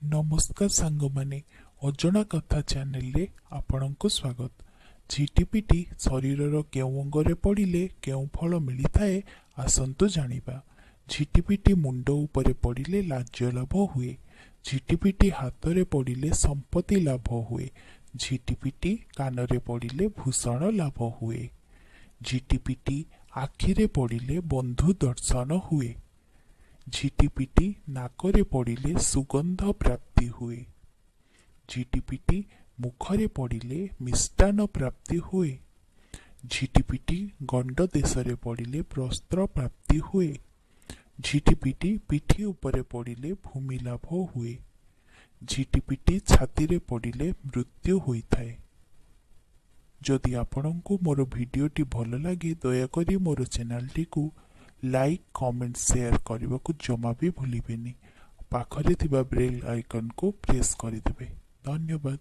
ନମସ୍କାର ସାଙ୍ଗମାନେ, ଅଜଣା କଥା ଚ୍ୟାନେଲରେ ଆପଣଙ୍କୁ ସ୍ୱାଗତ। ଝିଟିପିଟି ଶରୀରର କେଉଁ ଅଙ୍ଗରେ ପଡ଼ିଲେ କେଉଁ ଫଳ ମିଳିଥାଏ, ଆସନ୍ତୁ ଜାଣିବା। ଝିଟିପିଟି ମୁଣ୍ଡ ଉପରେ ପଡ଼ିଲେ ରାଜ୍ୟ ଲାଭ ହୁଏ। ଝିଟିପିଟି ହାତରେ ପଡ଼ିଲେ ସମ୍ପତ୍ତି ଲାଭ ହୁଏ। ଝିଟିପିଟି କାନରେ ପଡ଼ିଲେ ଭୂଷଣ ଲାଭ ହୁଏ। ଝିଟିପିଟି ଆଖିରେ ପଡ଼ିଲେ ବନ୍ଧୁ ଦର୍ଶନ ହୁଏ। ଝିଟିପିଟି ନାକରେ ପଡ଼ିଲେ ସୁଗନ୍ଧ ପ୍ରାପ୍ତି ହୁଏ। ଝିଟିପିଟି ମୁଖରେ ପଡ଼ିଲେ ମିଷ୍ଟାନ୍ନ ପ୍ରାପ୍ତି ହୁଏ। ଝିଟିପିଟି ଗଣ୍ଡ ଦେଶରେ ପଡ଼ିଲେ ବସ୍ତ୍ର ପ୍ରାପ୍ତି ହୁଏ। ଝିଟିପିଟି ପିଠି ଉପରେ ପଡ଼ିଲେ ଭୂମି ଲାଭ ହୁଏ। ଝିଟିପିଟି ଛାତିରେ ପଡ଼ିଲେ ମୃତ୍ୟୁ ହୋଇଥାଏ। ଯଦି ଆପଣଙ୍କୁ ମୋର ଭିଡ଼ିଓଟି ଭଲ ଲାଗେ, ଦୟାକରି ମୋର ଚ୍ୟାନେଲଟିକୁ ଲାଇକ୍, କମେଣ୍ଟ, ସେୟାର କରିବାକୁ ଜମା ବି ଭୁଲିବେନି। ପାଖରେ ଥିବା ବେଲ୍ ଆଇକନ୍କୁ ପ୍ରେସ୍ କରିଦେବେ। ଧନ୍ୟବାଦ।